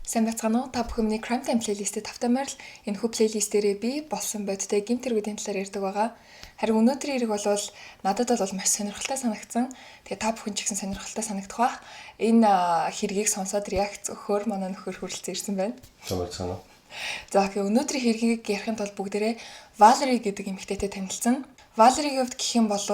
Сайн байцгаана уу? Та бүхэн миний Crime Time playlist-д тавтай морил. Энэхүү playlist дээрээ би болсон бодтой гэмт хэргүүдийн талаар ярьдаг байгаа. Харин өнөөдрийн хэрэг бол надад бол маш сонирхолтой санагдсан. Тэгээ та бүхэн ч гэсэн сонирхолтой санагдах бах. Энэ хэргийг сонсоод реакц өгөхөөр манай нөхөр хүрэлцэн ирсэн байна. Сайн байцгаана уу? За okay, өнөөдрийн хэргийг ярихын тулд бүгдээрээ Valerie гэдэг эмэгтэйтэй танилцсан. Valerie-гийн хувьд гэх юм бол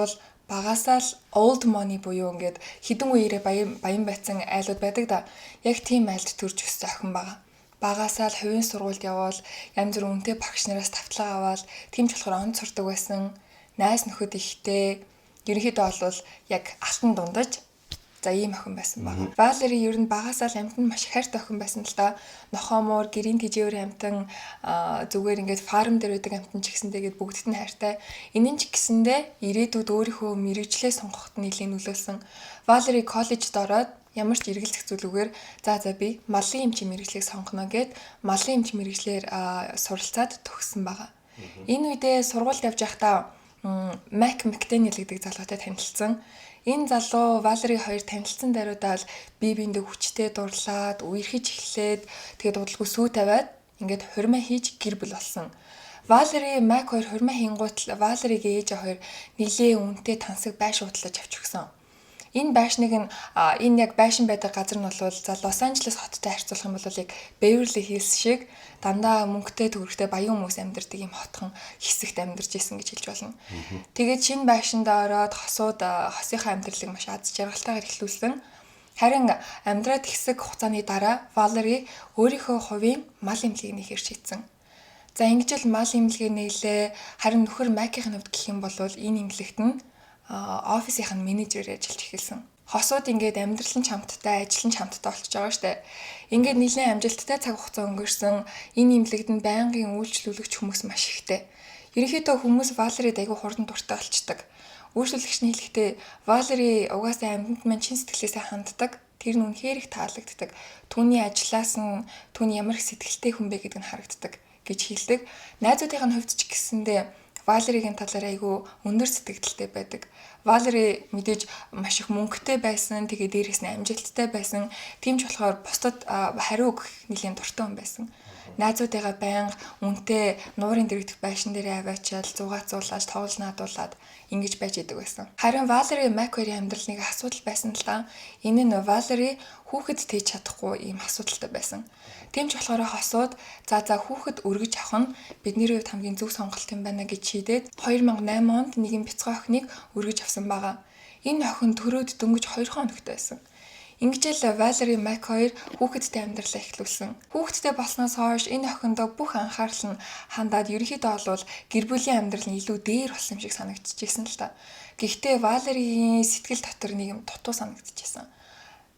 багасаа л old money буюу ингээд хэдэн үеэрээ баян баян байсан айлууд байдаг да. Яг тийм айлд төрж өссөн охин байгаа. Багасаа л хувийн сургуульд явбал янз бүрийн үнэтэй багш нараас тавтлага аваад, тийм ч болохоор онц сурдаг байсан. Найз нөхөд ихтэй, ерөнхийдөө бол яг алтан дундаж за ийм охин байсан баг. Валери ер нь багасаа л амьтанд маш их хайртай охин байсан л да. Нохой, муур, гэрийн тэжээвэр амьтан, зүгээр ингээд farm дээр байдаг амьтан ч гэсэн тэгээд бүгдд нь хайртай. Энэ нь ч гэсэндээ ирээдүйд өөрийнхөө мэргэжлээ сонгоход нэлээд нөлөөлсөн. Валери коллежид ороод ямар ч эргэлзэх зүйлүүгээр за за би малын эмчийн мэргэжлийг сонгоно гэд малын эмч мэргэжлээр суралцаад төгссөн байгаа. Энэ үедээ сургуульд явж байхдаа Мак Макдэниел гэдэг залуутай танилцсан. Энэ залуу, Валери хоёр танилцсан даруйдаа л бие биендээ хүчтэй дурлаад, үерхэж эхлээд, тэгээд удалгүй сүү тавиад, ингээд хурмаа хийж гэр бүл болсон. Валери, Мак хоёр хурмаа хийнгуут л Валеригийн ээж хоёр нилээ үнэтэй тансаг байш худалдаж авч өгсөн. Энэ байшныг нь, энэ яг байшин байдаг газар нь бол за Лос Анжелес хоттой харьцуулах юм бол яг Беверли Хиллс шиг дандаа мөнгөтэй төгрөгтэй баян хүмүүс амьдардаг юм хотхон хэсэгт амьдарч исэн гэж хэлж болно. Тэгээд шинэ байшинд ороод хосууд хосынхаа амьдралыг маш аз жаргалтайгаар эхлүүлсэн. Харин амьдраад хэсэг хугацааны дараа Валери өөрийнхөө хувийн мал эмнэлгийг нээхээр шийдсэн. За, ингэж л мал эмнэлгээ нээлээ. Харин нөхөр Макийн хувьд гэх юм бол энэ эмнэлэгт нь офисынх нь менежерээр ажиллаж эхэлсэн. Хосууд ингээд амьдрал нь чамттай, ажил нь чамттай болчихж байгаа штэ. Ингээд нэлээд амжилттай цаг хугацаа өнгөрсөн. Энэ эмнэлэгт нь байнгын үйлчлүүлэгч хүмүүс маш ихтэй. Ерөнхийдөө хүмүүс Валерид айгүй хурдан дуртай болчдөг. Үйлчлүүлэгч нь хэлэхдээ Валери угаасаа амьтанд маань чин сэтгэлээсээ ханддаг. Тэр нь үнэхээр их таалагддаг. Түүний ажлаас нь түүний ямар их сэтгэлтэй хүн бэ гэдэг нь харагддаг гэж хэлдэг. Найзуудын нь хувьд ч гэсэндээ Валеригийн талаар айгүй өндөр сэтгэгдэлтэй байдаг. Валери мэдээж маш их мөнгөтэй байсан. Тэгээ дээрээс нь амжилттай байсан. Тийм ч болохоор бусдад хариу өгөх нэлийн дуртай хүн байсан. Найзуудыгаа байнга үнэтэй нуурын дэргэдэх байшин дээрээ аваачаал, зугаацуулаад, тоглол наадуулаад ингэж байж идэг байсан. Харин Валери, Мак хоёрын амьдрал нэг асуудал байсан л да. Энэ нь Валери хүүхэд тээж чадахгүй ийм асуудалтай байсан. Тийм ч болохоор хосууд за за хүүхэд өргөж авах нь бидний хувьд хамгийн зөв сонголт юм байна гэж шийдээд 2008 онд нэгэн бяцхан охиныг өргөж авсан байгаа. Энэ охин төрөөд дөнгөж 2 хоногтой байсан. Ингэж л Валери, Мак хоёр хүүхэдтэй амьдралаа эхлүүлсэн. Хүүхэдтэй болсноос хойш энэ охиндоо бүх анхаарал нь хандаад, ерөнхийдөө бол гэр бүлийн амьдрал нь илүү дээр болсон юм шиг санагдчихсэн л та. Гэхдээ Валеригийн сэтгэл дотор нэг юм дутуу санагдчихсэн.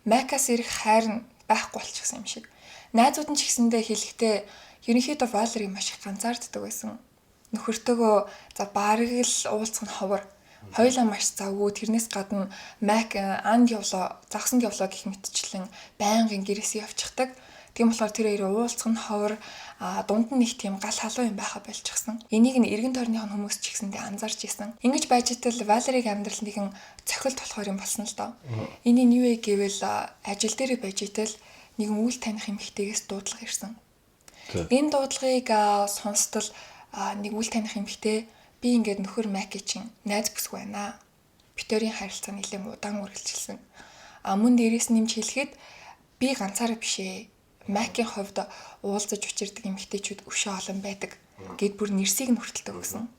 Макаас ирэх хайр нь байхгүй болчихсон юм шиг. Найзууд нь ч гэсэндээ хэлэхдээ ерөнхийдөө Валери маш их ганцаарддаг байсан. Нөхөртөөгөө за бараг л уулзах нь ховор. Хоёулаа маш завгүй. Тэрнээс гадна Мак анд явлаа, загсанд явлаа гэх мэтчлэн байнгын гэрээсээ явчихдаг. Тийм болохоор тэр хоёрын уулзах нь ховор, дунд нь нэг тийм гал халуун юм байха болчихсон. Энийг нь эргэн тойрных нь хүмүүс ч гэсэндээ анзаарч исэн. Ингэж байж итэл Валериг амьдрал нэгэн цохилт болохоор юм болсон л доо. Эний нь юу вэ гэвэл ажил дээрээ байж итэл нэгэн үйл таних эмэгтэйгээс дуудлага ирсэн. Энэ дуудлагыг сонстол нэг үл таних эмэгтэй би ингээд нөхөр Маки чинь найз бүсгүй байна. Бид хоёрын харилцаа нэлээд удаан үргэлжилсэн. А мөн дээрээс нэмж хэлэхэд би ганцаараа биш ээ. Макийн хувьд уулзаж учирдаг эмэгтэйчүүд өшөө олон байдаг гэд бүр нэрсийг нь хүртэл өгсөн.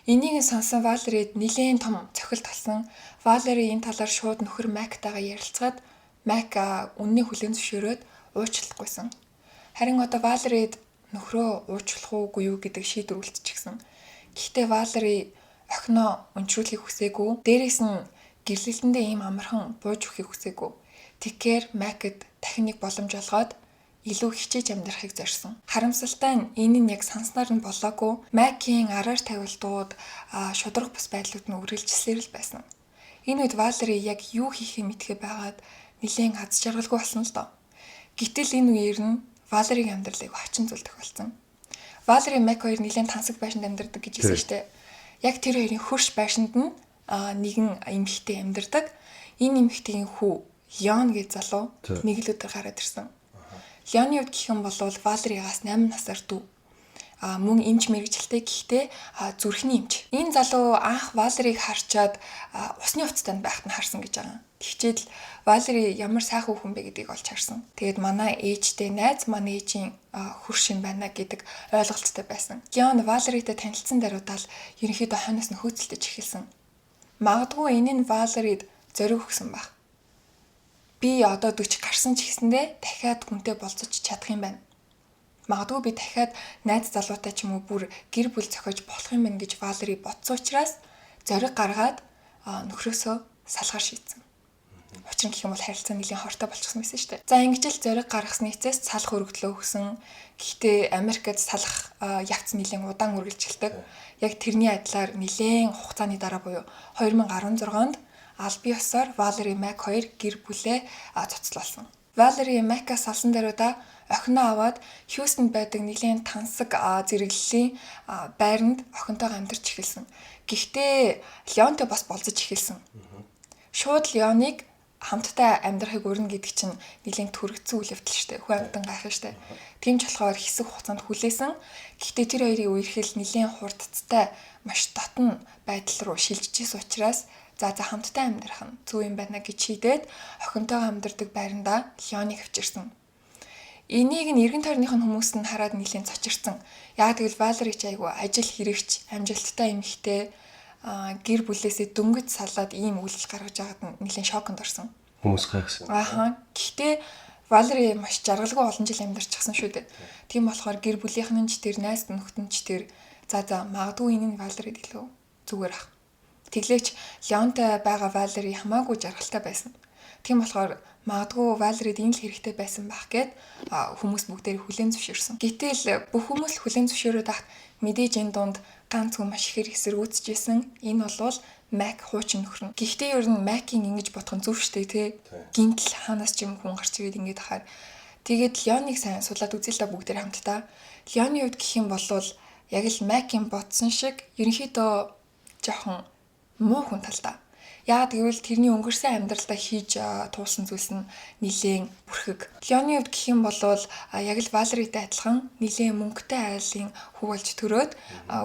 Энийг нь сонсон Валерид нэлээд том цохилт болсон. Валери энэ талаар шууд нөхөр Мактайгаа ярилцгаад, Мак үннийг хүлээн зөвшөөрөөд уучлахгүйсэн. Харин одоо Валерид нөхрөө уучлах уугүй юу гэдэг шийдвэр үлдчихсэн. Гэхдээ Валери охиноо өнчрүүлэхийг хүсээгүй. Дээрээс нь гэрлэлтэндээ ийм амархан бууж өгөхийг хүсээгүй. Тэгэхээр Макэд дахин нэг боломж олгоод илүү хичээж амьдрахыг зорьсон. Харамсалтай нь энэ нь яг санснаар нь болоогүй. Макийн араар тавилтууд, шударга бус байдлууд нь үргэлжлсээр л байсан. Энэ үед Валери яг юу хийхээ мэдэхээ байгаад нэлээд аз жаргалгүй болсон л доо. Гэтэл энэ үеэр нь Валеригийн амьдралыг хачин зүйл тохиолдсон. Валери, Мак хоёр нэлээд тансаг байшинд амьдардаг гэж хэлсэн шүү дээ. Яг тэр хоёрын хөрш байшинд нь нэгэн эмэгтэй амьдардаг. Энэ эмэгтэйгийн хүү Леон гэж залуу нэг л өдөр гараад ирсэн. Леоны хувьд гэх юм бол Валеригаас 8 насаар дүү. Мөн эмч мэргэжилтэй, гэхдээ зүрхний эмч. Энэ залуу анх Валерийг харчаад усны хувцастай байхад нь харсан гэж байгаа. Тэгчээд л Валери ямар сайхан хүн бэ гэдгийг олж харсан. Тэгээд манай ээжтэй найз, манай ээжийн хөрш юм байна гэдэг ойлголттой байсан. Леон Валеритэй танилцсан даруйдаа л ерөнхийдөө хойноос нь хөөцөлдөж эхэлсэн. Магадгүй энэ нь Валерид зориг өгсөн байх. Би одоо 40 гарсан ч гэсэндээ дахиад хүнтэй болцож чадах юм байна. Магадгүй би дахиад найз залуутай ч юм уу бүр гэр бүл зохиож болох юм байна гэж Валери бодсон учраас зориг гаргаад нөхрөөсөө салахаар шийдсэн. Учир нь гэх юм бол харилцаа нэлийн хортой болчихсон байсан шүү дээ. За, ингэж л зориг гаргасны эцэс салах өргөдлөө өгсөн. Гэхдээ Америкт салах явц нэлийн удаан үргэлжилдэг. Яг тэрний адилаар нэлээн хугацааны дараа буюу 2016 онд аль ёсоор Валери Мак хоёр гэр бүлээ цуцлуулсан. Валери Макаас салсан даруйда охиноо аваад Хьюстонд байдаг нэлийн тансаг зэрэглэлийн байранд охинтойгоо амьдарч эхэлсэн. Гэхдээ Леонтой бас болзож эхэлсэн. Шууд Леоныг хамтдаа амьдрахыг урина гэдэг чинь нэлийн төрөгдсөн үйл явдал шүү дээ. Хүн амьтан гайхах шүү дээ. Тийм ч болохоор хэсэг хугацаанд хүлээсэн. Гэхдээ тэр хоёрын үерхэл нэлийн хурдцтай, маш дотн байдал руу шилжижсэн учраас за хамтдаа амьдрах нь зөв юм байна гэж шийдээд охинтойгоо амьдардаг байрандаа Леоныг авчирсан. Энийг нь эргэн тойрных нь хүмүүс нь хараад нэлийн цочирсан. Яг тэгвэл Валери ч айгүй ажил хэрэгч, амжилттай эмэгтэй гэр бүлээсээ дөнгөж салаад ийм үйлдэл гаргаж байгаад нь нэлийн шоконд орсон. Хүмүүс гайхсан. Ааха. Гэхдээ Валери маш жаргалгүй олон жил амьдарчихсан шүү дээ. Тийм болохоор гэр бүлийнхэн нь ч тэр, найз нөхдөд нь ч тэр, за магадгүй энэ нь Валерид илүү зүгээр ах. Тэглээч Леонтой байгаа Валери хамаагүй жаргалтай байсан. Тийм болохоор магадгүй Валерид энэ л хэрэгтэй байсан байх гээд хүмүүс бүгдээр хүлээн зөвшөөрсөн. Гэтэл бүх хүмүүс л хүлээн зөвшөөрөөд ахт мэдээж энэ дунд ганц хүн маш ихээр эсэргүүцэжсэн. Энэ бол Мак, хуучин нөхөр нь. Гэхдээ ер нь Макийн ингэж бодох нь зөв штэ тий. Гинтл хаанаас ч юм хүн гарч ирээд ингэж ахаар. Тэгээд Леоныг сайн судлаад үзье л да бүгдээр хамтдаа. Леоны хувьд гэх юм бол яг л Макийн бодсон шиг ерөнхийдөө жоохон муу хүн талдаа. Яагаад гэвэл тэрний өнгөрсөн амьдралдаа хийж туулсан зүйлс нь нилээн бүрхэг. Леоны хувьд гэх юм бол яг л Валеритэй адилхан нилээн мөнгөтэй айлын хүү болж төрөөд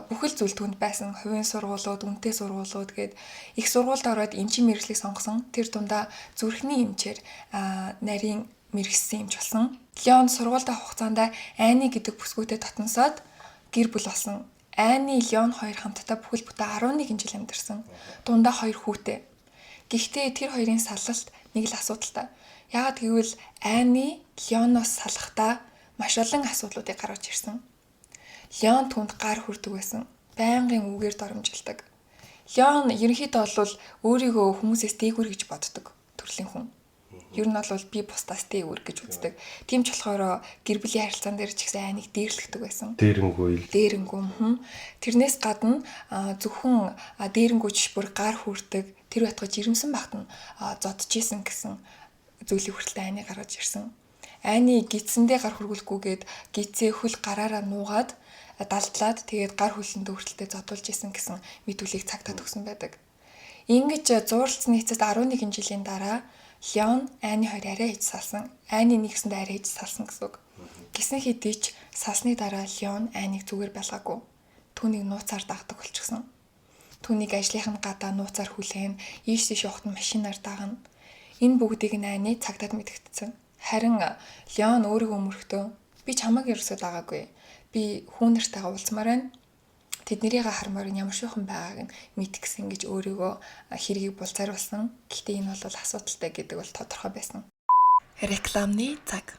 бүхэл зүйл түнд байсан. Хувийн сургуулиуд, үнэтэй сургуулиуд гээд их сургуульд ороод эмчийн мэргэжлийг сонгосон. Тэр дундаа зүрхний эмчээр нарийн мэргэссэн эмч болсон. Леон сургуультай хугацаанд Ани гэдэг бүсгүйтэй татансаад гэр бүл болсон. Ани, Леон хоёр хамтдаа бүхэл бүтэн 11 жил амьдарсан. Дундаа хоёр хүүтэй. Гэхдээ тэр хоёрын салалт нэг л асуудалтай. Яагаад гэвэл Ани Леоноос салахдаа маш олон асуудлуудыг гаргаж ирсэн. Леон түнд гар хүрдэг байсан. Байнгын үгээр доромжилдог. Леон ерөнхийдөө бол өөрийгөө хүмүүсээс дээгүүр гэж боддог төрлийн хүн. Ер нь бол би бусдаас дээгүүр гэж үздэг. Тийм ч болохоор гэр бүлийн харилцаан дээр ч гэсэн Аниг дээрлэхдэг байсан. Дээрэнгүү ил. Дээрэнгүү. Тэрнээс гадна зөвхөн дээрэнгүү ч бүр гар хүрдэг. Тэр байтугай жирэмсэн багт нь зодж исэн гэсэн зүйлийг хүртэл Ани гаргаж ирсэн. Ани гидсэндээ гар хүргүүлэхгүйгээд гидсээ хөл гараараа нуугаад далдлаад тэгээд гар хөлөндөө хүртэлтэй зодуулж исэн гэсэн мэдүүлгийг цагтаа өгсөн байдаг. Ингэж зууралцсны эцэст 11 жилийн дараа Леон, Ани хоёр арай ээж салсан. Ани нэгсэндээ арай ээж салсан гэсэн үг. Гисэн хэдий ч салсны дараа Леон Аниг зүгээр байлгаагүй. Түүнийг нууцаар дагдаг болчихсон. Түүнийг ажлынх нь гадаа нууцаар хүлээн, ийш тийш явахад машинаар дагна. Энэ бүгдийг нь Ани цагдаад мэдэгдсэн. Харин Леон өөрийгөө мөрөхдөө би чамайг ерөөсөө дагаагүй. Би хүн нартайгаа уулзмаар байна. Тэднэрийг хармаар ямар шуухан байгааг нь мэдгсэн гэж өөрийгөө хэргийг булзааруулсан. Гэхдээ энэ бол асуудалтай гэдэг бол тодорхой байсан. Рекламны цаг.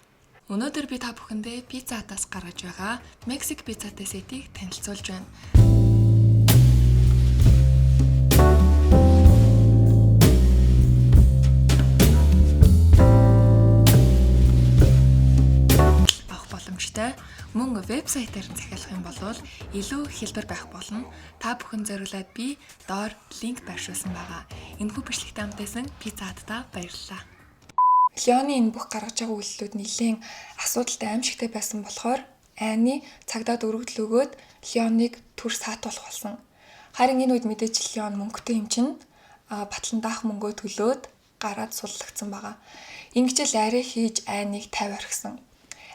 Өнөөдөр би та бүхэндээ Pizza Hut-аас гаргаж байгаа Мексик пиццатай сетийг танилцуулж байна. Авах боломжтой. Мөн вебсайтаар нь захиалах юм бол илүү хялбар байх болно. Та бүхэн зориулаад би доор линк байршуулсан байгаа. Энэхүү бичлэгтэй хамт байсан Pizza Hut-та баярлалаа. Леоны энэ бүх гаргаж байгаа үйлдэлүүд нэлээд асуудалтай, аимшигтай байсан болохоор Ани цагдаад өргөдөл өгөөд Леоныг төр саатуулах болсон. Харин энэ үед мэдээж Леон мөнгөтэй юм чинь батлан даах мөнгөө төлөөд гараад суллагдсан байгаа. Ингэж л арай хийж Аниг 50 орхисон.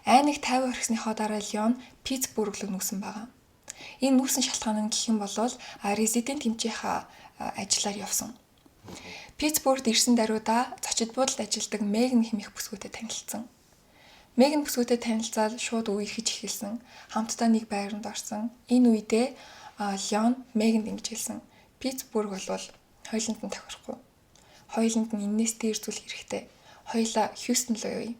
Айныг 50 орхисныхоо дараа Леон Питтсбург руу нүүсэн байгаа. Энэ нүүсэн шалтгаан нь гэх юм бол резидент эмчийнхаа ажиллаар явсан. Питтсбургт ирсэн даруйда зочид буудалд ажилладаг Меган хэмээх бүсгүйтэй танилцсан. Меган бүсгүйтэй танилцаад шууд үерхэж эхэлсэн. Хамтдаа нэг байранд орсон. Энэ үедээ Леон Меганд ингэж хэлсэн. Питтсбург бол хоёуланд нь тохирохгүй. Хоёуланд нь энээс дээр зүйл хэрэгтэй. Хоёулаа Хьюстон руу явъя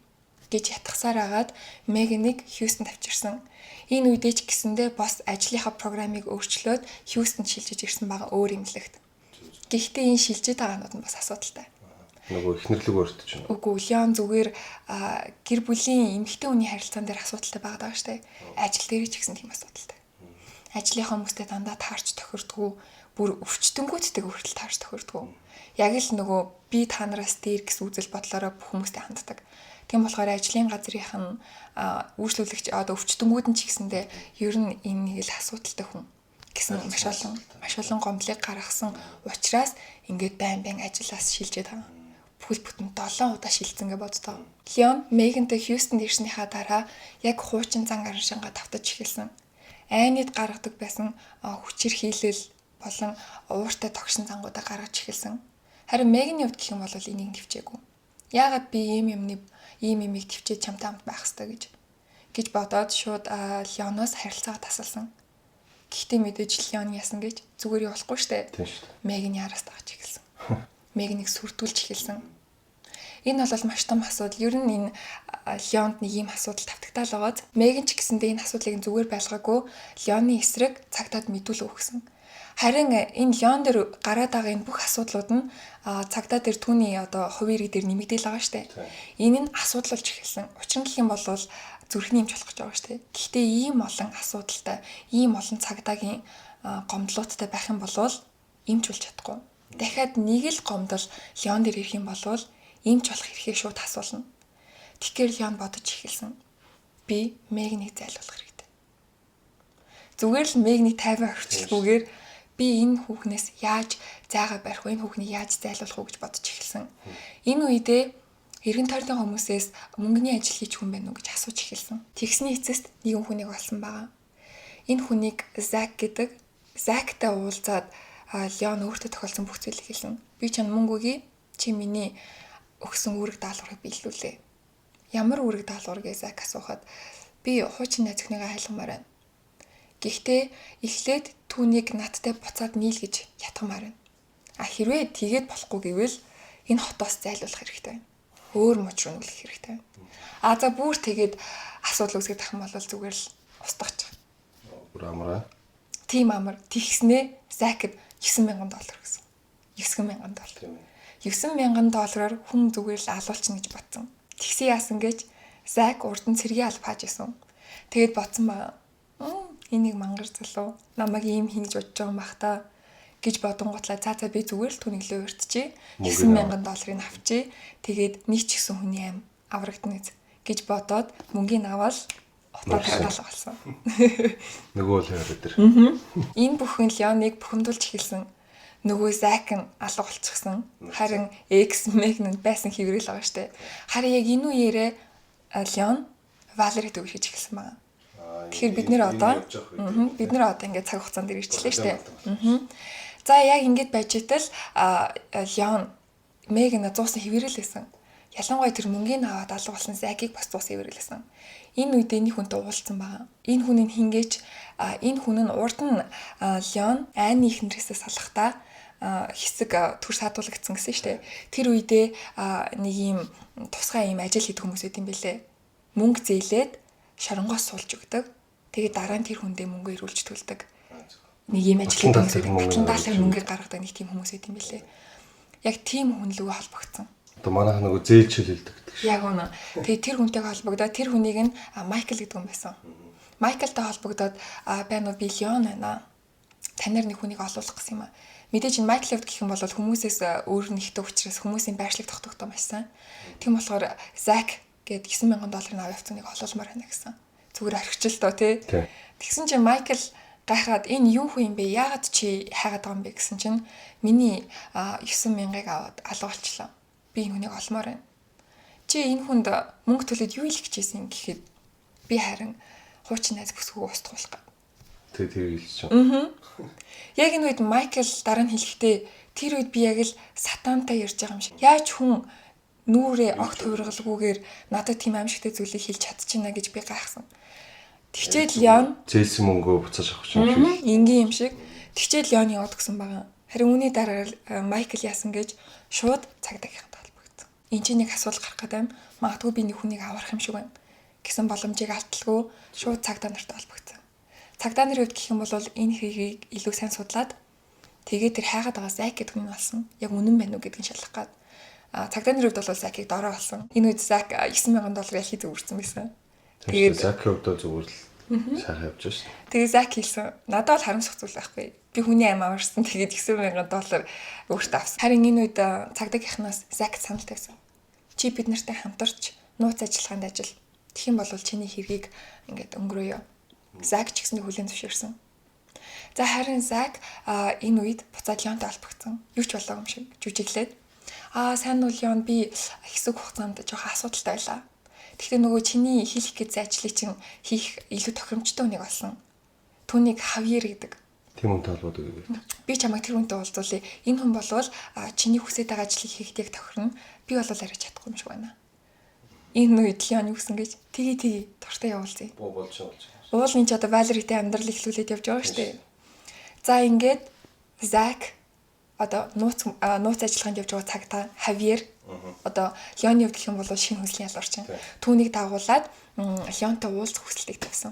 гэж ятгахсаар агаад Меганийг Хьюстонд авчирсан. Энэ үедээ ч гэсэндээ бос ажлынхаа программыг өөрчлөөд Хьюстонд шилжиж ирсэн байгаа өөр имлэгт. Гэхдээ энэ шилжиж байгаанууд нь бас асуудалтай. Нөгөө эхнэрлэг өртөж байна. Үгүй, Леон зүгээр гэр бүлийн эмэгтэй хүний харилцаан дээр асуудалтай байгаа даа штэ. Ажил дээр ч гэсэн тийм асуудалтай. Ажлынхаа хүмүүстэй дандаа таарч тохирдгоо, бүр өвчтөнгүүттэйг хүртэл таарч тохирдгоо. Яг л нөгөө би та нараас дээр гэсэн үзэл бодлороо бүх хүмүүстэй ханддаг. Тийм болохоор ажлын газрынх нь үйлчлүүлэгч одоо өвчтөнгүүд нь ч гэсэндээ ер нь энэ нэг л асуудалтай хүн гэсэн маш олон гомдлыг гаргасан учраас ингээд байн байн ажлаас шилжээд байгаа. Бүхэл бүтэн 7 удаа шилжсэн гэж боддоо. Леон Мегантэй Хьюстонд ирснийхаа дараа яг хуучин зан араншингаа тавтаж эхэлсэн. Айнид гаргадаг байсан хүчирхийлэл болон ууртай тогшин зангуудаа гаргаж эхэлсэн. Харин Меганы хувьд гэх юм бол энийг төвчээгүй. Яагаад би ийм юмны ийм юмыг төвчээд чамтай хамт байх ёстой гэж бодоод шууд Леоноос харилцаагаа тасалсан. Гэхдээ мэдээж Леон яасан гэж зүгээр явуулахгүй штэ. Меганы араас дагаж эхэлсэн. Меганийг сүрдүүлж эхэлсэн. Энэ бол маш том асуудал. Ер нь энэ Леонд нэг ийм асуудал тавтагтаал байгааз Меган ч гэсэндээ энэ асуудлыг зүгээр байлгаагүй Леоны эсрэг цагдаад мэдүүлэг өгсөн. Харин энэ Леон дээр гараад байгаа энэ бүх асуудлууд нь цагдаа дээр түүний одоо хувийн хэрэг дээр нэмэгдээл байгаа штэ. Энэ нь асуудал болж эхэлсэн. Учир нь гэх юм бол зүрхний эмч болох гэж байгаа штэ. Гэхдээ ийм олон асуудалтай, ийм олон цагдаагийн гомдлуудтай байх юм бол эмч болж чадахгүй. Дахиад нэг л гомдол Леон дээр ирэх юм бол эмч болох эрхээ шууд асуулна. Тэгэхээр Леон бодож эхэлсэн. Би Мегнийг зайлуулах хэрэгтэй. Зүгээр л Мегнийг 50 орчилгүйгээр би энэ хүүхнээс яаж зайгаа барих вэ? Энэ хүүхнийг яаж зайлуулах уу гэж бодож эхэлсэн. Энэ үедээ эргэн тойрны хүмүүсээс мөнгөний ажил хийж хүн байна уу гэж асууж эхэлсэн. Тэгсний эцэст нэгэн хүнийг олсон байгаа. Энэ хүнийг Зак гэдэг. Зактай уулзаад Леон өөртөө тохиолдсон бүх зүйлийг хэлсэн. Би чанд мөнгө өгье. Чи миний өгсөн үүрэг даалгаврыг биелүүлээ. Ямар үүрэг даалгавар гэж Зак асуухад би хуучин найз охиныгоо хайлгамаар байна. Гэхдээ эхлээд түүнийг надтай буцаад нийл гэж ятгамаар байна. А хэрвээ тэгээд болохгүй гэвэл энэ хотоос зайлуулах хэрэгтэй байна. Өөр муж руу нүглэх хэрэгтэй байна. А за бүр тэгээд асуудал үүсгэх юм бол зүгээр л устгах. Бүр амар аа. Тийм амар. Тэгснээ Закд $9,000 гэсэн. $9,000. $9,000-аар хүн зүгээр л алуулчихна гэж бодсон. Тэгсэн яасан гэж Зак урд нь цэргийн алба хааж исэн. Тэгээд бодсон ба энийг мангар залуу намайг ийм хин гэж бодож байгаа юм бах та гэж бодонгуутлаа за би зүгээр л түүнийг лөө уртчи $9,000-ыг авчи тэгээд нэг ч гэсэн хүний аим аврагдана гэж бодоод мөнгийг аваад утаа тавтаалга болсон. Нөгөө л хайр өдр. Энэ бүхэн Леоныг бухимдуулж эхэлсэн. Нөгөө Зак нь алга болчихсон. Харин X Мэг нь байсан хэврэл байгаа штэ. Харин яг энэ үеэрээ Леон Валерид үерхэж эхэлсэн байна. Тэгэхээр бид нэр одоо бид нэр одоо ингээд цаг хугацаанд дээр ирчлээ штэ. За яг ингээд байж итэл Леон Мэг нь зуусан хэврэл байсан. Ялангуяа тэр мөнгийг аваад алга болсон Закийг бас зуусан хэврэл байсан. Энэ үед энэ хүнтэй уулзсан байгаа. Энэ хүн нь хингээч энэ хүн нь урд нь Леон айны эхнэрээсээ салахдаа хэсэг төр саадуулагдсан гэсэн штэ. Тэр үедээ нэг юм тусгай юм ажил хийдэг хүмүүс байт юм бэлээ. Мөнгө зээлээд шоронгоос суулж өгдөг. Тэгээд дараа нь тэр хүндээ мөнгө ирүүлж төлдөг. Нэг юм ажил хийдэг хүмүүс байдаг. Батлан даалгавар мөнгө гаргадаг нэг тийм хүмүүс байт юм бэлээ. Яг тийм хүн лүгэ холбогдсон. Одоо манайх нөгөө зээлчил хэлдэг гэдэг шиг. Яг үнэ. Тэгээд тэр хүнтэйг холбогдоод тэр хүнийг нь Майкл гэдэг хүн байсан. Майклтай холбогдоод байна уу би Леон байна. Танаар нэг хүнийг олуулах гэсэн юм аа. Мэдээж энэ Майкл хувьд гэх юм бол хүмүүсээс өөр нэгтэй учраас хүмүүсийн байршлыг тогтохдоо маш сайн. Тийм болохоор Зак гээд $9,000 аваа явцсан нэг олуулмаар байна гэсэн. Зүгээр орхичлоо доо тий. Тэгсэн чинь Майкл гайхаад энэ юу хүн юм бэ? Яагаад чи хайгаад байгаа юм бэ гэсэн чинь миний 9,000-ыг аваад алга болчлоо. Би энэ хүнийг олмоор байна. Чи энэ хүнд мөнгө төлөөд юу хэлэх гэжсэн гэхэд Би харин хуучин найз бүсгүйг устгуулах гээд. Тэг тэр хэлж чинь. Яг энэ үед Майкл дараа нь хэлэхдээ тэр үед би яг л сатантай ярьж байгаа юм шиг. Яаж хүн нүүрээ огт хувиргалгүйгээр надад тийм аимшигтай зүйлийг хэлж чадчихна гэж би гайхсан. Тэгчээд Леон зээлсэн мөнгөө буцааж авах юм шиг. Энгийн юм шиг. Тэгчээд Леон яваад гисэн байгаа. Харин үүний дараа Майкл яасан гэж шууд цагдаагийнхантай холбогдсон. Энд чинь нэг асуудал гарах гэдэг юм. Магадгүй би нэг хүнийг аврах юм шиг байна гэсэн боломжийг алдалгүй шууд цагдаа нартай холбогдсон. Цагдаа нарын хувьд гэх юм бол энэ хэргийг илүү сайн судлаад тэгээд тэр хайгаад байгаа Зак гэдэг хүн олсон. Яг үнэн байна уу гэдгийг шалгах гад. А цагдаа нарын хувьд бол Закийг дорой олсон. Энэ үед Зак $9,000 ялхий зөвөрсөн байсан. Тэгээд Закийн хувьд зүгээр л сайхан явж шээ. Тэгээ Зак хэлсэн. Надад бол харамсах зүйл байхгүй. Би хүний амь аварсан. Тэгээд $9,000 өөртөө авсан. Харин энэ үед цагдаагийнхнаас Зак санал тавьсан. Чи бид нартай хамтарч нууц ажиллагаанд ажил. Тэгэх юм бол чиний хэргийг ингээд өнгөрөөё. Зак ч гэсэндээ хүлээн зөвшөөрсөн. За харин Зак энэ үед буцаад Леонтой холбогдсон. Юу ч болоогүй юм шиг жүжиглээд. Аа сайн уу Леон, би хэсэг хугацаанд жоохон асуудалтай байлаа. Тэгэхдээ нөгөө чиний хийх гэсэн ажлыг чинь хийх илүү тохиромжтой хүнийг олсон. Түүнийг Хавьер гэдэг. Тийм үнтэй холбоотой гэдэг. Би чамайг тэр хүнтэй уулзуулъя. Энэ хүн болвол чиний хүсэж байгаа ажлыг хийхдээ яг тохирно. Би бол арай чадахгүй юм шиг байна. Энэ үед Леон юу гэсэн гэж тгий тгий дуртай явуулъя. Боо болж болж. Уул нь ч одоо Валеритэй амьдрал эхлүүлээд явж байгаа шүү дээ. За ингээд Зак одоо нууц нууц ажиллагаанд явж байгаа цагтаа Хавьер одоо Леоны хувьд гэх юм бол шинэ хүслийн ялгарч байна. Түүнийг дагуулад Леонтой уулзах хүсэлтийг тавьсан.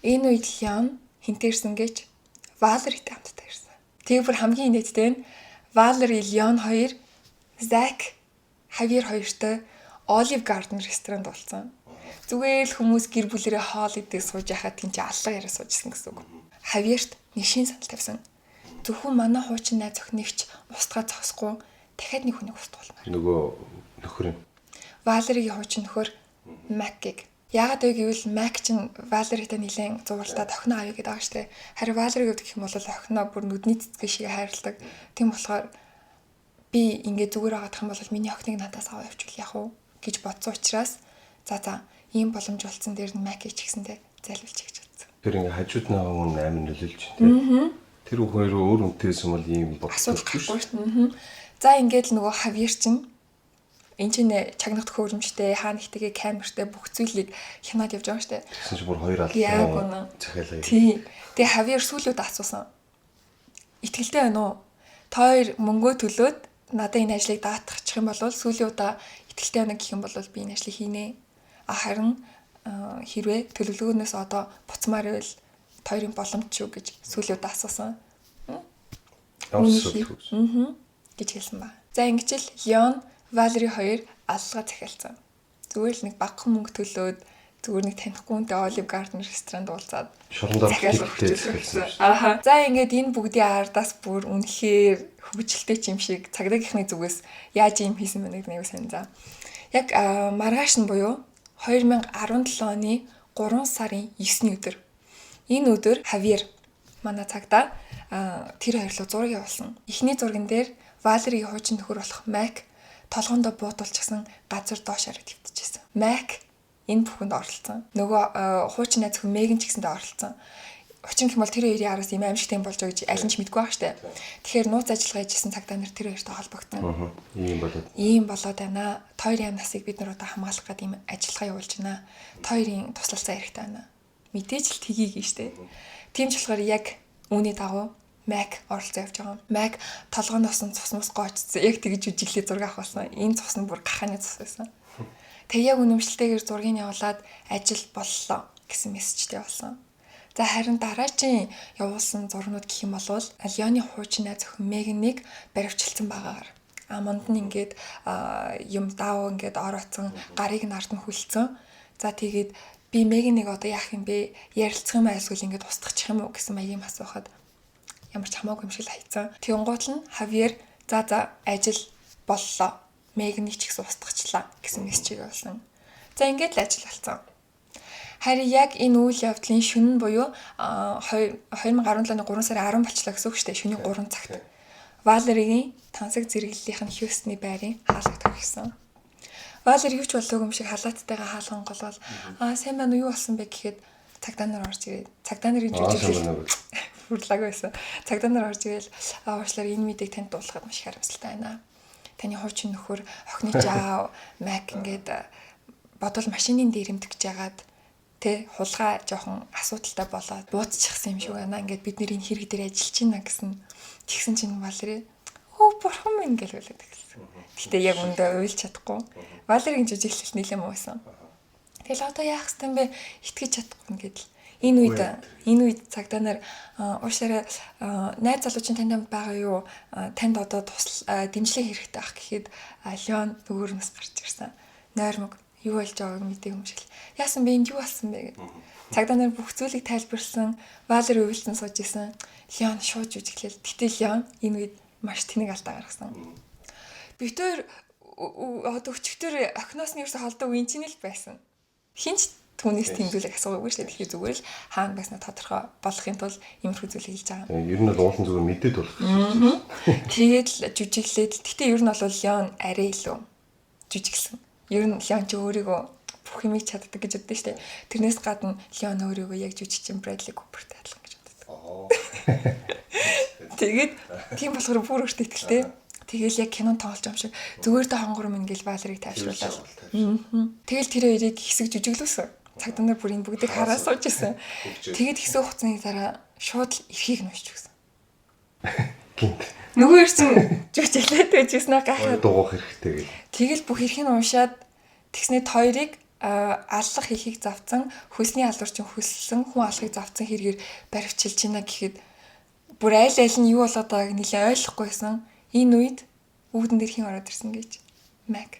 Энэ үед Леон хинтээ ирсэн гэж Валеритэй хамтдаа ирсэн. Тэгээ бүр хамгийн инээдтэй нь Валери, Леон хоёр Зак, Хавьер хоёртой Olive Garden ресторанд уулзсан. Зүгээр л хүмүүс гэр бүлэрээ хоол идэх сууж байхад тийм чи аллага яриа суужсэн гэсэн үг. Хавьерт нэг шин санал тавьсан. Зөвхөн манай хуучин найз охиныг ч устгаа зогсохгүй дахиад нэг хүнийг устгуулмаар. Нөгөө нөхөр юм. Валеригийн хуучин нөхөр Макгийг. Яагаад вэ гэвэл Мак чинь Валеритай нэлээд зуралтаад охиноо авъя гэдэг байгаа штэ. Харин Валериг гэх юм бол охиноо бүр нүдний цэцэг шиг хайрладаг. Тийм болохоор би ингээд зүгээр байгаадах юм бол миний охиныг надаас аваа явчихвал яах вэ гэж бодсон учраас за ийм боломж олцсон дээр нь Макийг ч гэсэндээ зайлуулчих гэж бодсон. Тэр ингээ хажууд нь байгаа хүн амар нөлөөлж байна тий. Тэр хоёр өөр үнтэйсэн бол ийм асуудал гарахгүй шүү дээ. За ингээд л нөгөө Хавьер чинь энэ чинь чагнах төхөөрөмжтэй, хаа нэгтэйгээ камертай бүх зүйлийг хянаад явж байгаа шүү дээ. Тэгсэн чинь бүр хоёр аллаа захиалаа. Тий. Тэгээ Хавьер сүүлүүд асуусан. Итгэлтэй байна уу? Та хоёр мөнгөө төлөөд надад энэ ажлыг даатгачих юм бол сүүлийн удаа итгэлтэй байна гэх юм бол би энэ ажлыг хийнэ. А харин хэрвээ төлөвлөгөөнөөс одоо буцмаар байвал хоёрын боломж шүү гэж сүүлийн удаа асуусан. Гэж хэлсэн ба. За ингэж л Леон, Валери хоёр аллага захиалцсан. Зүгээр л нэг багахан мөнгө төлөөд зүгээр нэг танихгүй хүнтэй Olive Garden ресторанд уулзаад шорондоор захиалсан. Аха. За ингээд энэ бүгдийн ардаас бүр үнэхээр хөгжилтэй ч юм шиг цагдаагийнхны зүгээс яаж юм хийсэн бэ гэдэг нэг сайн за. Яг маргааш нь буюу 2017 оны 3 сарын 9-ний өдөр. Энэ өдөр Хавьер манай цагдаа тэр хоёрлоо зураг явуулсан. Эхний зурган дээр Валеригийн хуучин нөхөр болох Мак толгоондоо буудуулчихсан газар доош хараад твтчихсэн. Мак энэ бүхэнд оролцсон. Нөгөө хуучин найз зөвхөн Меган ч гэсэндээ оролцсон. Учир нь гэх юм бол тэр хоёрын араас ийм аимшигтай юм болж байгаа гэж аль нь ч мэдгүй байгаа штэ. Тэгэхээр нууц ажиллагаа хийжсэн цагдаа нар тэр хоёртой холбогдсон. Ийм болоод. Ийм болоод байна. Та хоёрын амь насыг бид нар одоо хамгаалах гэдэг ийм ажиллагаа явуулж байна. Та хоёрын туслалцаа хэрэгтэй байна. Мэдээж л тгийг штэ. Тийм ч болохоор яг үүний дагуу Mac оролцоо явж байгаа. Mac толгооноос нь цус мус гоочсон. Яг тэгж жүжиглээ зураг авах болсон. Энэ цус нь бүр гахааны цус байсан. Тэг яг үнэмшилтэйгээр зургийг явуулаад ажил боллоо гэсэн мессежтэй болсон. За харин дараачийн явуулсан зургнууд гэх юм бол Леоны хуучин найз охин Меганийг баривчилсан байгаагаар. А монд нь ингээд юм даав ингээд орооцсон, гарыг нь ард нь хүлцэн. За тэгээд би Меганийг одоо яах юм бэ? Ярилцах юм айлсгүй ингээд устгачих юм уу гэсэн маягийн асуухад ямар ч хамаагүй юм шиг л хайцсан. Тэгэнгუут нь Хавьер за ажил боллоо. Меганийг ч гэсэн устгачлаа гэсэн мессежийг явуулсан. За ингээд л ажил болсон. Харин яг энэ үйл явдлын шөнө нь буюу 2017 оны 3 сарын 10 болчлоо гэсэн үг шүү дээ. Шөнийн 3 цагт. Валеригийн тансаг зэрэглэлийнх нь Хьюстны байрын хаалга тохисон. Валери юу ч болоогүй юм шиг халааттайгаа хаалган голгол аа сайн байна уу, юу болсон бэ гэхэд цагдаа нар орж ирээд цагдаа нарын жүжиглэл хурлаагүй байсан. Цагдаа нар орж ирээл аа уучлаарай, энэ мэдээг танд дуулахад маш их харамсалтай байна. Таны хуучин нөхөр охины жаав Мак ингээд бодвол машины дээр эмдэгж жагаад тэ хулгай жоохон асуудалтай болоод бууцчихсан юм шиг байна. Ингээд бид нэр энэ хэрэг дээр ажиллаж байна гэсэн. Тэгсэн чинь Валери өө бурхан минь гэл үлээд эхэлсэн. Гэтэ яг үндэ уйлж чадахгүй. Валерийн жүжиглэл нэлээд муу байсан. Тэгэл одоо яах ёстой юм бэ? Итгэж чадахгүй гэдэл. Энэ үед цагдаа нар уушлаарай, найз залуучин танд хамт байгаа юу? Танд одоо тусал дэмжлэг хэрэгтэй ах гэхэд Леон нөгөөрнөөс гарч ирсэн. Нойрмог юу болж байгааг мэдээг юм шиг л. Яасан бэ, энд юу болсон бэ гэд. Цагдаа нар бүх зүйлийг тайлбарлсан. Валери уйлсан сууж исэн. Леон шууд жүжиглээл. Гэтэл Леон энэ үед маш тэнэг алдаа гаргасан. Битээр одоо өчигдөр охиноос нь ерөөсө холдоо үн чинь л байсан. Хинч түүнээс тийм зүйлийг асуугаагүй шүү дээ. Тэгэхээр зүгээр л хаана байснаа тодорхой болохын тулд иймэрхүү зүйлийг хэлж байгаа. Ер нь бол уулын зүгээр мэдээд болох гэж. Тэгээд л жүжиглээд. Гэтэ ер нь бол Леон арай илүү жүжиглсэн. Ер нь Леон ч өөрийгөө бүх юмыг чаддаг гэж боддог шүү дээ. Тэрнээс гадна Леон өөрийгөө яг жүжигчин Брэдли Купертэй адилхан гэж боддог. Тэгээд тийм болохоор бүр өөртөө итгэлтэй. Тэгэл яг кинон тоглож байгаа юм шиг зүгээр тэ хонгор минь гэл Валерийг тайвшруулаад. Тэгэл тэр хоёрыг хэсэг жүжиглүүлсэн. Цагдаа нар бүр энэ бүгдийг хараа сууж исэн. Тэгээд хэсэг хугацааны дараа шууд л эрхийг нь уншиж өгсөн. Гинт. Нөгөө хоёр чинь жүжиглээд байж ирсэн гайхаад. Дугуух хэрэгтэй гэл. Тэгэл бүх эрхийг нь уншаад тэгснээ хоёрыг аллах хийхийг завцсан, хөлсний алуур чинь хөлссөн, хүн алахыг завцсан хэрэгээр баривчилж байна гэхэд бүр айл айл нь юу болоод байгааг нэлээ ойлгохгүйсэн. Энэ үед үүдэн дээр хин ороод ирсэн гэж. Мак.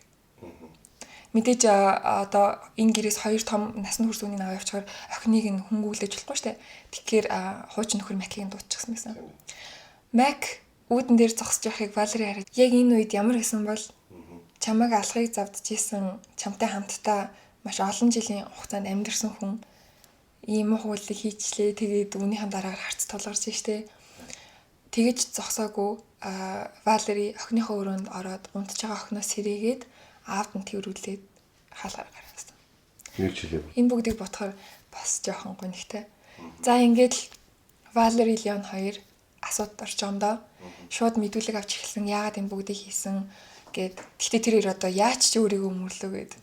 Мэдээж одоо энэ гэрээс хоёр том насанд хүрсэн үнийг аваа явчихаар охиныг нь хөнгүүлж болохгүй штэ. Тэгэхээр хуучин нөхөр Макийг нь дуудчихсан байсан. Мак үүдэн дээр зогсож байхыг Валери хараад яг энэ үед ямар байсан бол чамайг алахыг завдчихсэн, чамтай хамтдаа маш олон жилийн хугацаанд амьдарсан хүн ийм муу үйлдэл хийчлээ. Тэгээд үүнийхэн дараагаар харц тулгарч штэ. Тэгэж зогсоогүй Валери охиныхоо өрөөнд ороод унтж байгаа охиноос сэрээгээд аавд нь тэрвэрлээд хаалгаар гаргасан. Юу ч хэлээгүй. Энэ бүгдийг бодохоор бас жоохон гонигтай. За ингээд л Валери Леон хоёр асуудалд орж байгаа юм доо. Шууд мэдүүлэг авч эхэлсэн. Яагаад энэ бүгдийг хийсэн гэд. Гэхдээ тэр хоёр одоо яаж ч өөрийгөө мөрлөө гэд.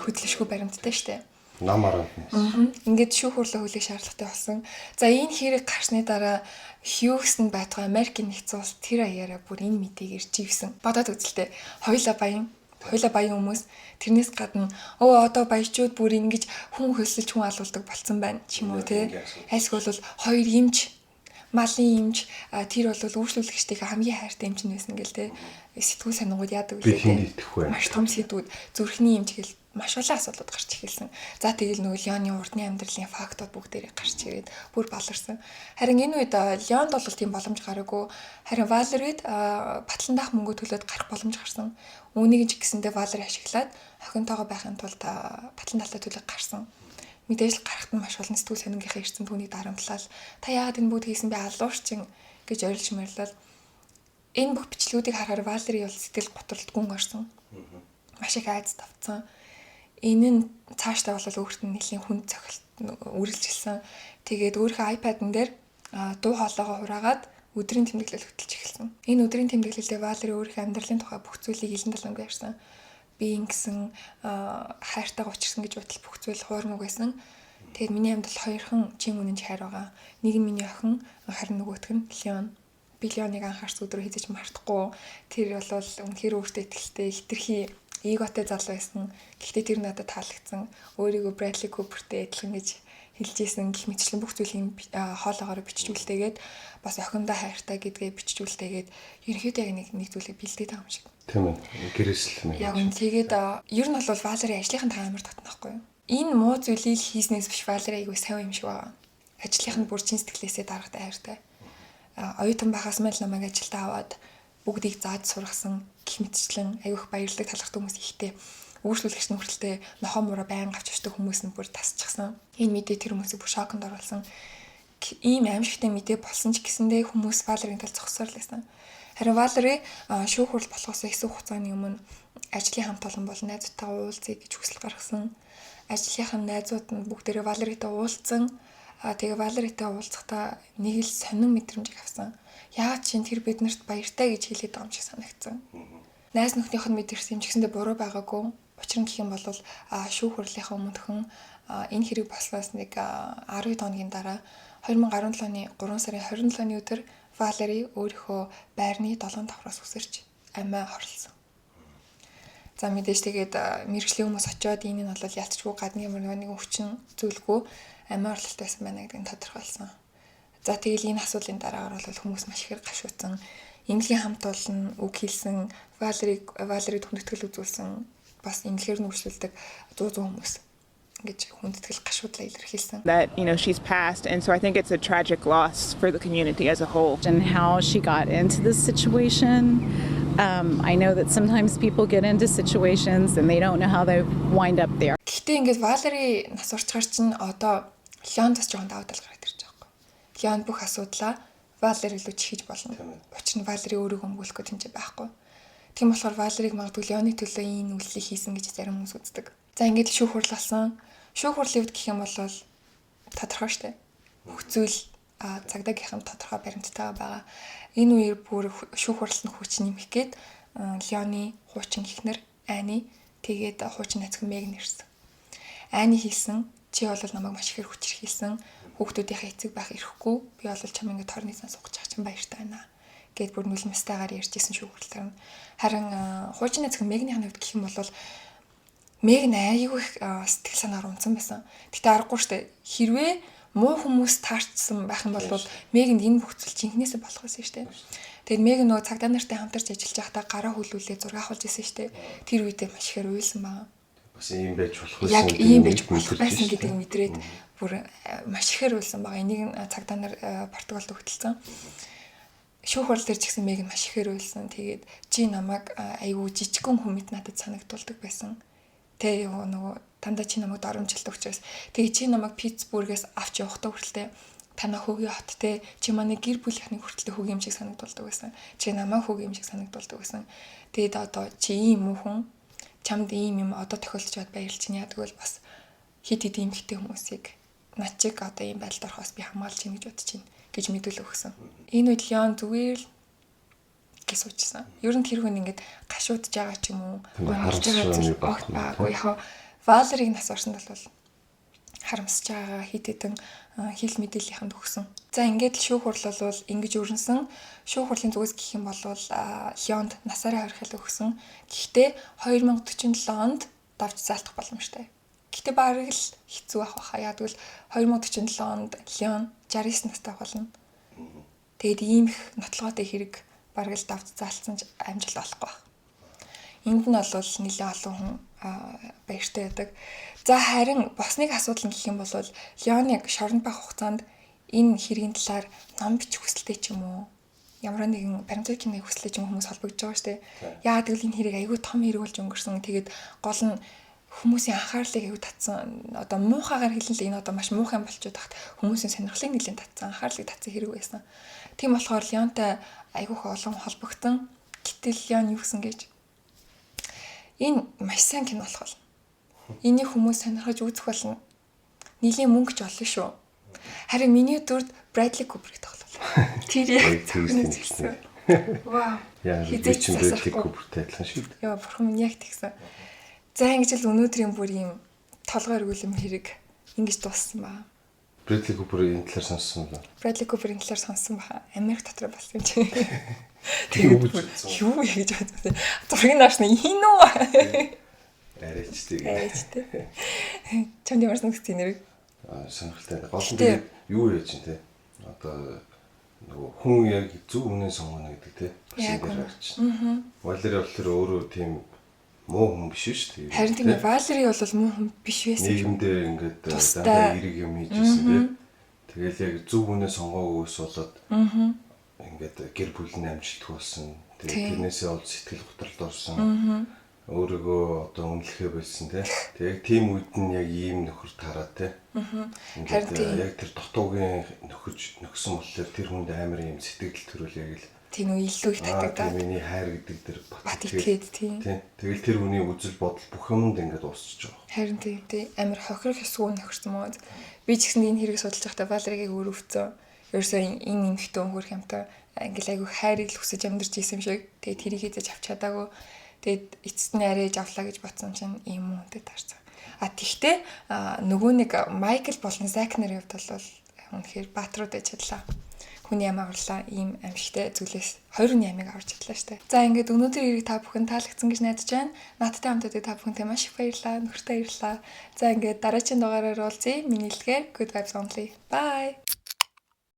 Хөдлөшгүй баримттай штэ. Нам араанд нь. Ингээд шүүх хурлаа хүлээх шаардлагатай болсон. За энэ хэрэг гарсны дараа Хьюстон байтугай Америкийн нэгдсэн улс тэр аяараа бүр энэ мэдээг ирж ивсэн. Бодоод үзэлтэй. Хоёлаа баян, хоёлаа баян хүмүүс тэрнээс гадна өө одоо баячууд бүр ингэж хүн хөлсөлж хүн алуулдаг болцсон байна ч юм уу те. Альсгүй бол хоёр эмч малын эмч тэр бол үйлчлүүлэгчдийн хамгийн хайртай эмч нь байсан гэл те. Сэтгүүл сонингууд яадаг үлээ те. Маш том сэдвүүд зүрхний эмч гэл маш олон асуудлууд гарч эхэлсэн. За тэгэл нөгөө Леоны урдны амьдралын фактууд бүгдээрээ гарч ирээд бүр баларсан. Харин энэ үед Леонд бол тийм боломж гараагүй. Харин Валерид батлан даах мөнгө төлөөд гарах боломж гарсан. Үүнийг ч гэсэндээ Валери ашиглаад охинтойгоо байхын тулд батлан даалтаа төлөө гарсан. Мэдээж л гарахт нь маш олон сэтгүүл сонингийнхаа ирсэн түүнийг дарамтлал та яагаад энэ бүгд хийсэн бэ алуурчин гэж орилж морилол. Энэ бүх бичлэгүүдийг харахаар Валери бол сэтгэл готролд гүн орсон. Маш их айц тавцсан. Энэ нь цаашдаа бол өөрт нь нэлийн хүнд цохилт үргэлжилсэн. Тэгээд өөрийнхөө iPad-н дээр дуу хоолойгоо хураагаад өдрийн тэмдэглэл хөтэлж эхэлсэн. Энэ өдрийн тэмдэглэлээ Валери өөрийнхөө амьдралын тухай бүх зүйлийг илэн далангүй ярьсан. Би ингэсэн хайртайгаа учирсан гэж бодол бүх зүйл хуурмаг байсан. Тэгээд миний амьдрал хоёрхан чин үнэн хайр байгаа. Нэг нь миний охин, харин нөгөөх нь Леон. Би Леоныг анхаарсан өдрөө хэзээ ч мартахгүй. Тэр бол үнэхээр өөртөө итгэлтэй, хитрхи эготой залуу байсан. Гэхдээ тэр надад таалагдсан. Өөрийгөө Брэдли Купертэй адилхан гэж хэлж исэн гэх мэтчлэн бүх зүйлийг хоолоогоор бичиж үлдээгээд бас охиндоо хайртай гэдгээ бичиж үлдээгээд ерөнхийдөө яг нэг зүйлийг бэлдээд байгаа юм шиг. Тийм ээ. Гэрээсэл мэн. Яг үн тэгээд ер нь бол Валери ажлынхаа амар татна байхгүй юу? Энэ муу зүйлийг хийснээс биш Валери айгүй сайн юм шиг байгаа. Ажлынх нь бүр чин сэтгэлээсээ даргатай хайртай. Оюутан байхаас мэл намайг ажилдаа аваад бүгдийг зааж сургасан гэх мэтчлэн айгүйх баярлаг талархдаг хүмүүс ихтэй. Үйлчлүүлэгч нь хүрэлтээ нохоо мураа байнга авч очдог хүмүүс нь бүр тасчихсан. Энэ мэдээ тэр хүмүүсийг бүр шоконд оруулсан. Ийм аимшигтай мэдээ болсон ч гэсэндээ хүмүүс Валерийн тал зогсоор л байсан. Харин Валери шүүх хурал болохоос хэсэг хугацааны өмнө ажлын хамт олон болон найзуудтайгаа уулзъя гэж хүсэл гаргасан. Ажлынх нь найзууд нь бүгдээрээ Валеритай уулзсан. Тэгээ Валеритай уулзахдаа нэг л сонин мэдрэмжийг авсан. Яагаад чинь тэр биднэрт баяртай гэж хэлээд байгаа юм шиг санагдсан. Найз нөхнийх нь мэдэрсэн юм ч гэсэндээ буруу байгаагүй. Учир нь гэх юм бол шүүх хурлынхаа өмнөхөн энэ хэрэг болсноос нэг 12 хоногийн дараа 2017 оны 3 сарын 27-ны өдөр Валери өөрийнхөө байрны 7 давхраас үсэрч амиа хорлсон. За, мэдээж тэгээд мэргэжлийн хүмүүс очиод энэ нь бол ялцчгүй гадны ямар нэгэн хүчин зүйлгүй амиа хорлолт байсан байна гэдгийг тодорхойлсон. За, тэгэл энэ асуудлын дараагаар бол хүмүүс маш ихээр гашуудсан. Эмнэлгийн хамт олон үг хэлсэн, Валерийг хүндэтгэл үзүүлсэн, бас эмнэлгээр нүүрслүүлдэг 100 100 хүмүүс ингэж хүндэтгэл гашуудлаа илэрхийлсэн. That she's passed, and so I think it's a tragic loss for the community as a whole. And how she got into this situation. I know that sometimes people get into situations and they don't know how they wind up there. Гэхдээ ингээд Валери нас орчхоор чинь одоо Леонд бас жоохон давуу тал гараад ирж байгаа байхгүй. Леон бүх асуудлаа Валери рүү чихэж болно. Учир нь Валери өөрийгөө өмгөөлөх гэж тэнцээ байхгүй. Тийм болохоор Валерийг магадгүй Леоны төлөө ийм үйлдэлийг хийсэн гэж зарим хүмүүс үздэг. За, ингээд л шүүх хурал болсон. Шүүх хурлын үед гэх юм бол тодорхой штэ. Бүх зүйл цагдаагийнхан тодорхой баримттайгаа байгаа. Энэ үеэр бүр шүүх хуралд нь хүч нэмэх гээд Леоны хуучин эхнэр Ани, тэгээд хуучин найз Мэг нэрсэн. Ани хэлсэн: "Чи бол намайг маш ихээр хүчирхийлсэн. Хүүхдүүдийнхээ эцэг байх эрхгүй. Би бол чам ингээд тойрны зан суугч байгаа чинь баяртай байна" гэд бүр нулимстайгаар ярьж исэн шүүх хурлаар нь. Харин хуучин найз Мэгний хувьд гэх юм бол Мэг нь аягүй их сэтгэл санаагаар унасан байсан. Гэтэ аргагүй штэ. Хэрвээ муу хүмүүс таарчсан байх юм бол Мегэнд энэ бүх зүйл жинхнээсээ болох байсан штэ. Тэгээд Мег нөгөө цагдаа нартай хамтарч ажиллаж байхдаа гараа хөлүүлээ зураг авахулж исэн штэ. Тэр үедээ маш ихээр уйлсан байгаа. Бас ийм байж болох байсан. Яг ийм байж болох байсан гэдгийг мэдрээд бүр маш ихээр уйлсан байгаа. Энийг цагдаа нар протоколд өгтөлсөн. Шүүх хурал дээр ч гэсэн Мег нь маш ихээр уйлсан. Тэгээд чи намайг айгүй жижигхэн хүмүүст надад санагдуулдаг байсан. Тэ юу нөгөө дандаа чи намайг доромжилдог учраас тэгээ чи намайг Питтсбургээс авч явахдаа хүрэлтээ танаа хөгийн хот те чи манай гэр бүлийнхний хүртэлтэй хөгийн юм шиг санагдуулдаг байсан. Чи намайг хөгийн юм шиг санагдуулдаг байсан. Тэгээд одоо чи ийм муу хүн, чамд ийм юм одоо тохиолдож бод баярлж чинь яадаг бол бас хит хит эмхтэй хүмүүсийг над чиг одоо ийм байдалд орохоос би хамгаалж чинь гэж бодож чинь гэж мэдүүлэг өгсөн. Энэ үед Леон зүгээр л гэж суучсан. Ер нь тэр хүн ингээд гашуудж байгаа ч юм уу, гомдож байгаа зүйл огт байгаагүй. Яг Валерийг нас орсонд бол харамсаж байгаа хит хитэн хил мэдээллийнхэнд өгсөн. За, ингээд л шүүх хурал бол ингэж өрнөсөн. Шүүх хурлын зүгээс гэх юм бол Леонд насаараа хорихол өгсөн. Гэхдээ 2047 онд давж заалтах боломжтой. Гэхдээ бараг л хэцүү байх баха. Яг тэгвэл 2047 онд Леон 69 настай болно. Тэгээд ийм их нотлогоотой хэрэг бараг л давж заалцсан ч амжилт олохгүй байх. Энд нь бол нэлээд олон хүн баяртай байдаг. За, харин босныг асуудал нь гэх юм бол Леоныг шоронд байх хугацаанд энэ хэргийн талаар ном бичих хүсэлтэй ч юм уу, ямар нэгэн баримтат кино хүсэлтэй ч юм хүмүүс холбогдож байгаа шүү дээ. Яагаад гэвэл энэ хэрэг айгүй том хэрэг болж өнгөрсөн. Тэгээд гол нь хүмүүсийн анхаарлыг айгүй татсан. Одоо муухайгаар хэлэн л энэ одоо маш муухай юм болчиход тахт хүмүүсийн сонирхлыг нэлээд татсан, анхаарлыг татсан хэрэг байсан. Тийм болохоор Леонтой айгүйх олон холбогдсон. Гэтэл Леон юу гэсэн гэж энэ маш сайн кино болох болно. Энийг хүмүүс сонирхож үзэх болно. Нилийн мөнгө ч олно шүү. Харин миний дүрд Брэдли Куперыг тоглолоо. Тэр яг тэгсэн. Вау. Яа, би чинь Брэдли Купертэй адилхан шүү дээ. Яа, бурхан минь, яг тэгсэн. За, ингэж л өнөөдрийн бүр юм толгой эргүүлэм хэрэг ингэж дууссан ба. Брэдли Куперийн талаар сонссон уу? Брэдли Куперийн талаар сонссон баха. Америк дотор болсон юм чи. Тэгээд юу гэж бодсон. Зургийг наашна энэ үү? Арайч тийг. Арайч тий. Чамд ямар санагдсан нэрийг? Сонирхолтой. Гол нь тэгээд юу яаж чинь те. Одоо нөгөө хүн яг зөв үнэн сонгоно гэдэг те. Бас Яг энэ үнэ. гарч. Валери болохоор өөрөө тийм муу хүн биш шүү дээ. Харин тийм ээ, Валери бол муу хүн биш байсан. Нийгэмдээ ингээд Тустай. дандаа эерэг юм хийж ирсэн те. Тэгэл яг зөв үнэ сонгоогүйс болоод ингээд гэр бүл нь амжилтгүй болсон. Тэгээд Тийм. тэрнээсээ олж сэтгэл готролд орсон. Өөрийгөө одоо үнэлэхээ болсон те. Тэг яг тийм үед нь яг ийм нөхөр тараа те. Харин Ингээд тийм. яг тэр дутуугийн нөхөж нөхсөн болохоор тэр хүнд амар ийм сэтгэл төрөл яг л Тийм үү, илүү их татагдаад. Миний хайр гэдэг дээр бат итгээд тийм. Тийм. Тэгэл тэр хүний үзэл бодол бүх юмд ингээд дуусчих жоох. Харин тийм, тийм амар хохирох ёсгүй нөхөрсөн мөө. Би ч гэсэн энэ хэрэг судалж байхдаа Валеригийг өрөвцөн. Ерөөсөө энэ эмэгтэй хөрх юмтай ингээл айгүй хайрыг л хүсэж амьдарч исэн юм шиг. Тэгээд тэрийг хэзээ ч авч чадаагүй. Тэгээд эцэст нь арай авлаа гэж бодсон чинь ийм хүнтэй таарсан. А тэгтээ нөгөө нэг Майкл болон Зак нарын хувьд бол үнэхээр баатрууд байж чадлаа. Хүний ам аварлаа, ийм амьшигтай зүйлээс хоёр хүний амийг аварч чадлаа штэ. За, ингээд өнөөдрийн хэрэг та бүхэн таалагдсан гэж найдаж байна. Надтай хамт байдаг та бүхэнтэй маш их баярлалаа. Нөхөртэй баярлалаа. За, ингээд дараагийн дугаараар уулзъя. Миний хэлгээр good vibes only. Bye.